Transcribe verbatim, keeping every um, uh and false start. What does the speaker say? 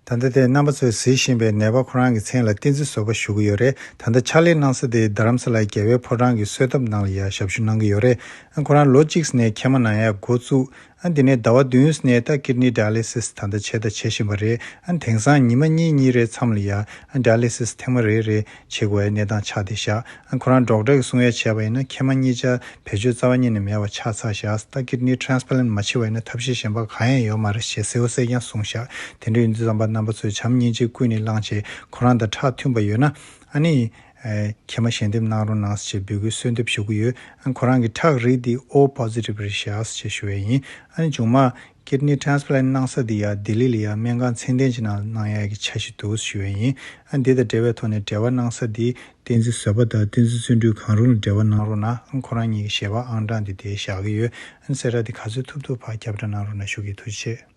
ད་ལྟ་དེ་རྣམ་པ་ཚོས་གཟིགས་བཞིན་པའི་ནད་པ་ཁོ་རང་གི་མཚན་ལ་བསྟན་འཛིན་བཟོད་པ་ཞུ་གི་ཡོད་རེད། ད་ལྟ་ཕྱག་ལས་གནང་ས་དེ་རྡ་རམ་ས་ལའི་རྒྱལ་བའི་ཕོ་བྲང་གི་གསོལ་ཐབ་ནང་ལ་ཡ་ཞབས་ཞུ་གནང་གི་ཡོད་རེད། ཁོ་རང་ལོ་གཅིག་ནས་མཁལ་མ་ནང་ཡ་འགོ་བཙུགས། ཨ་དེ་ནས་ཟླ་བ་བདུན་ནས་ད་ཀིཌ་ནི་ཌ་ཡ་ལི་སིས་ད་ལྟ་བྱས་དང་བྱེད་བཞིན་པ་རེད། ཨ་དེང་སང་ཉི་མ་གཉིས་གཉིས་རེའི་མཚམས་ལ་ཡ་ཨ་ཌ་ཡ་ལི་སིས་ཐེངས་མ་རེ་རེ་བྱེད་དགོས་པའི་གནས་སྟངས་ཆགས་བསྡད་ཤག་ཨ་ཁོ་རང་ཌོག་ཊར་གྱིས་གསུང་ཡ་བྱས་པ་ཡིན་ན་མཁལ་མ་གཉིས་ཆ་བེད་སྤྱོད་རྩ་བ་ཉིད་ནས་མེད་པ་ཆགས་ཚར་ཤག་ད་ཀིཌ་ནི་ཊ་རན་སི་པ་ལན་མ་བྱེད་པ་ཡིན་ན་ཐབས་ཤེས་གཞན་པ་གང་ཡང་ཡོད་མ་རེད་ཞེས་གསལ་པོ་གསལ་རྐྱང་གསུངས་ཤག་དེ་འདྲ་ཡིན་དུས་ཙམ་པ་རྣམ་པ་ཚོས་བྱམས་སྙིང་རྗེ་ཀུན་ནས་བསླངས་བྱས་ཁོ་རང་དང་ཁྲག་མཐུན་པ་ཡོད་ན་ཨ་ནི་ཨ་མཁལ་མ་ཞལ་འདེབས་གནང་རོགས་གནང་ཞེས་འབོད་སྐུལ་གསོལ་འདེབས་ཞུ་གི་ཡོད། ཨ་ཁོ་རང་གི་ཁྲག་རིགས་འདི་ཨོ་པོ་ཟི་ཊིབ་རེད་ཤག་ཅེས་ཞུ་བ་ཡིན། ཨ་ནི་མཇུག་མ་ཀིཌ་ནི་ཊ་རན་སི་པ་ལན་གནང་ས་འདི་ཡ་ལྡི་ལི་ལ་ཡ་སྨན་ཁང་ཚད་ལྡན་ཅིག་ནང་གནང་ཡ་གི་འཆར་གཞི་འདུག་ཞུ་བ་ཡིན། ཨ་འདི་དང་འབྲེལ་བའི་ཐོག་ནས་འབྲེལ་བ་གནང་ས་འདི་བསྟན་འཛིན་བཟོད་པ་དང་བསྟན་འཛིན་བརྩོན་འགྲུས་གང་རུང་ལ་འབྲེལ་བ་གནང་རོགས་གནང་། ཨ་ཁོ་རང་གཉིས་ཀྱི་ཞལ་པར་ཨང་གྲངས་འདི་དེ་བཞག་གི་ཡོད། ཨ་གསལ་བསྒྲགས་འདི་ག་ཚོད་ཐུབ་ཐུབ་ཕར་ཁྱབ་བསྒྲགས་གནང་རོགས་གནང་ཞུ་གི། ཐུགས་རྗེ་ཆེ།